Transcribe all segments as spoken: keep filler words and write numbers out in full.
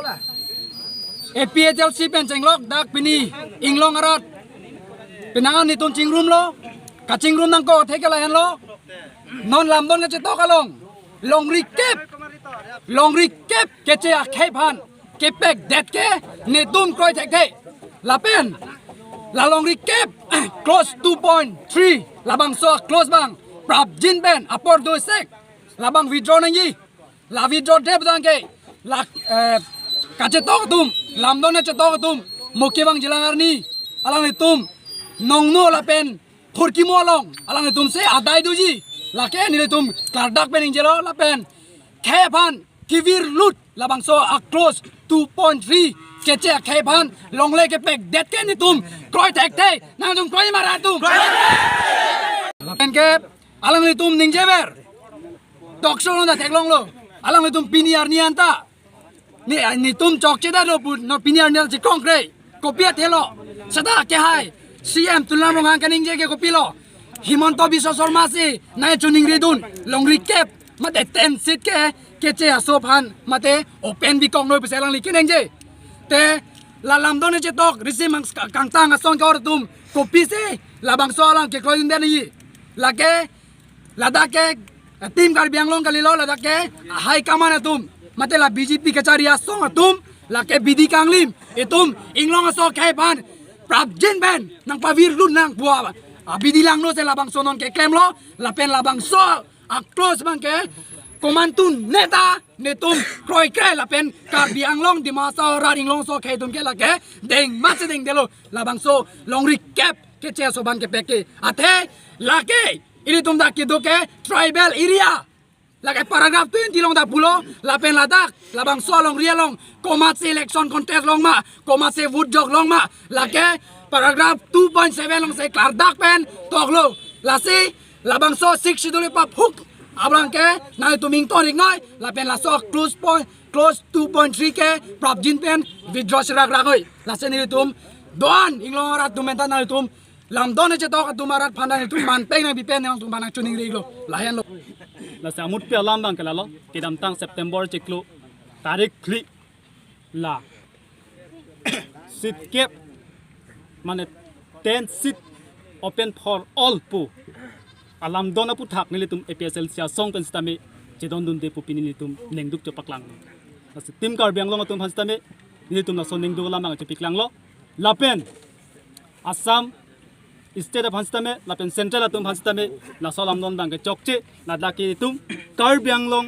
A P H L C pen chenglok dak pini inglong arat penang an netum chingrumlo, kachingrum nangkok atheke lahenlo. Non Lamdon kachetok along longri kep, longri kep keche akhei aphan kepekdet ke netum kroi thekthe. Lapen la longri kep clause two point three, labangso clause abang prapjin pen apor do sek labang withdraw nangji. La withdraw det abang ke la, eh, kachetok atum, Lamdon kachetok atum, Muki Bang Jilang arni alanglitum nongno lapen Phurkimo along alanglitum si adai doji. Lake nelitum klardak pen ingjelo lapen khei aphan kevirlut labangso a clause two point three keche akhei aphan longle kepekdet ke netum kroi thekthe. Nangtum kroi ma ra atum? Lapen ke alanglitum ningjever talk show along ta theklonglo. Alanglitum pini arni anta ne, netum chokche detlo pu non pini arni anta chikongkre. Kopi athelo? Seta kehai C M Tuliram Ronghang kaningje ke kopilo? Himanta Biswa Sarma si nai choningridun longri kep mate ten seat ke keche aso aphan mate open bikok noi pusi alangli keningje. Te la Lamdon kachetok risim ang-, kangtang asong ke-or atum kopisi labangso alam kekroidunde nangji? Lake ladak ke, eh, Team Karbi Anglong kalilo, ladak ke high command atum mate la B J P kachari asong atum, lake bidi kanglim itum inglong aso akhei aphan prapjin pen nangpavirlut nang pu abidi langno si labangso non keklemlo. Lapen labangso a clause abang ke komantu neta netum kroikre lapen Karbi Anglong Dima Hasao arat inglong aso akhei atum ke lake dengmat si dengdetlo labangso longri kep keche aso aphan kepek ke. Athe lake ilitum dak kedo ke tribal area. Lake paragraph twenty along dak pulo, lapen ladak labangso alongri along komatsi election contest long ma, komatsi vote jok long ma, lake paragraph two point seven along si klardak pen toklo. Lasi labangso Sixth Schedule paphuk abang ke nangtum ington iknoi, lapen laso clause point, clause two point three ke prapjin pen withdraw serak rakoi. Lasi nelitum do-an inglong arat atum pen ta nangtum Lamdon kachetok atum arat aphan nangtum manpeng nangpipen nangtum aphan nangchoningri iklo. Lahenlo. Lasi amutpi alam abang ke lalo, kedamtang September chiklo tarik phli la seat kep mane ten seat open for all pu alamdon aputhak nelitum A P H L C asong pen sitame chedondunde pu pini nelitum ningduk chepaklang. Lasi Team Karbi Anglong atum aphan sitame nelitum laso ningduk alam abang chepaklanglo. Lapen Assam state aphan sitame lapen central atum aphan sitame laso alamdon abang ke chokche, ladak ke itum Karbi Anglong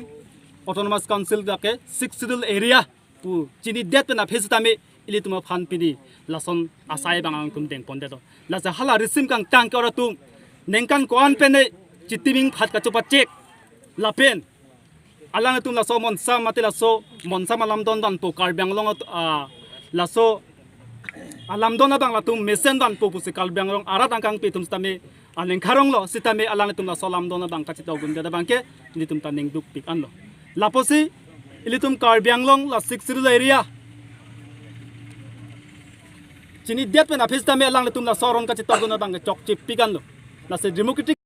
Autonomous Council dak ke Sixth Schedule area pu chinidet pen aphi sitame ilitum aphan pini lason asai abang alangtum dengpondetlo. Lasi hala risim kangtang ke-or atum ningkan ko-an pen ne chitiming phat kachopachek lapen alangtum laso monsam mate laso monsam alamdon vanpo, Karbi Anglong at-, ah, laso alamdon abang latum mesen vanpo pusi Karbi Anglong arat angkangpi atum sitame aning karonglo, sitame alangtum laso alamdon abang kachetokdunde abang ke nelitum ta ningdukpik anlo. Lapusi ilitum Karbi Anglong la Sixth Schedule area chinidet pen aphi sitame alangtum laso aron kachetokdun abang ke chokchepik anlo. Lasi democratic